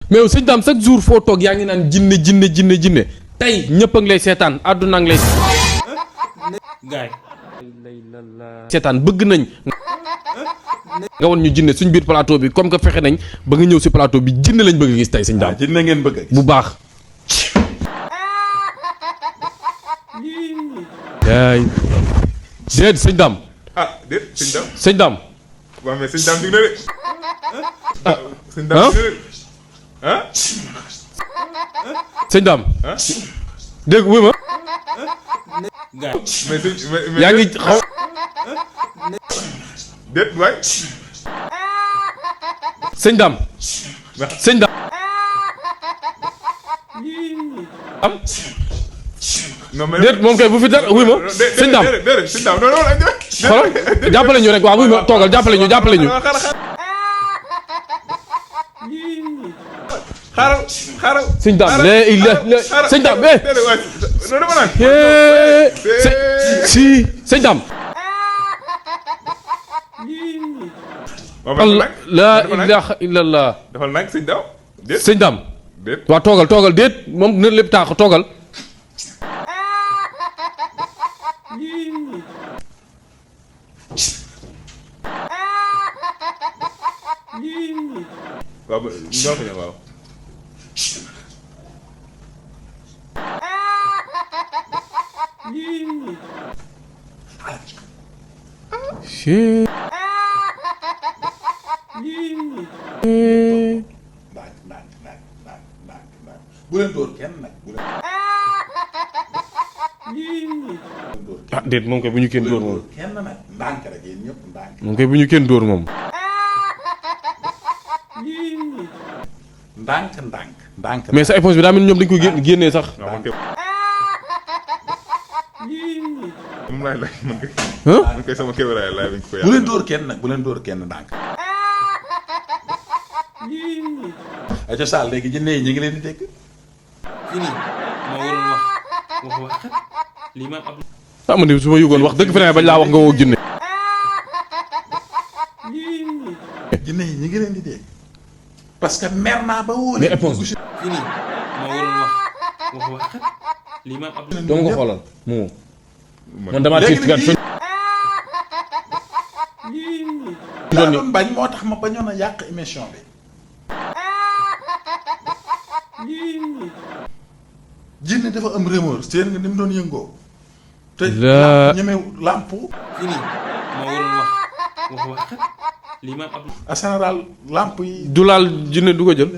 mais sëñ Dame chaque jour foo toog yaa ngi naan jinne tey ñëpp a ngi lay seetaan àdduna a ngi lay gaay seetaan bëgg nañ nga won ñu jinne suñ biir plateau bi comme que fexe nañ ba nga ñëw si plateau bi jinne lañ bëgg a gis tey sëñ Dame. jinne ngeen bëgg a gis bu baax. yaay déet sëñ Dame. ah déet sëñ Dame. sëñ Dame. waaw mais sëñ Dame dig na de. ah sëñ Dame dig na de ah. sëñ Dame. ah dégg wuy ma. mais mais yaa ngi xaw. déet waay. sëñ Dame. sëñ Dame. am. non mais déet moom kay bu fi dara wuy ma. sëñ Dame déedéet sëñ Dame non non. xoolal jàppale ñu rek waaw wuy ma toogal jàppale ñu. xaaral. sëñ Dame sëñ Dame si sëñ Dame. Allah laa ilaaha illallah. defal nag sëñ Dame. déet sëñ Dame. déet waaw toogal déet moom dina lépp taax toogal. waaw ba ñoo ko ñëw waaw. bu leen dóor kenn nag bu leen. ah déet moom kay bu ñu kenn dóor moom. kenn nag ndànk rek yéen ñëpp ndànk. moom kay bu ñu kenn dóor moom. ndànk. mais sa éponge bi daa mel ni ñoom dañ koy génnee sax. moom laay laaj man kay. ah man kay sama kéwéraay laay bañ ko yàlla. bu leen dóor kenn nag bu leen dóor kenn ndànk. ay ca Sall léegi jinne yi ñu ngi leen di dégg. Djiné moo waroon wax lii man ab. ah man de su ma yëgoon wax dëgg fa bañ laa wax nga woo jinne. jinne yi ñu ngi leen di dégg. parce que mer naa ba wóor. mais éponge bi. Djiné moo waroon wax lii man ab. doo ma ko xoolal moo. man damaa tiit kat fi. daa doon bañ moo tax ma bañoon a yàq émission bi. jinne dafa am rumeur seen nga ni mu doon yëngoo. te la ñeme làmp. Djiné moo waroon wax lii man ab. en général làmp yi. du laal jinne du ko jël.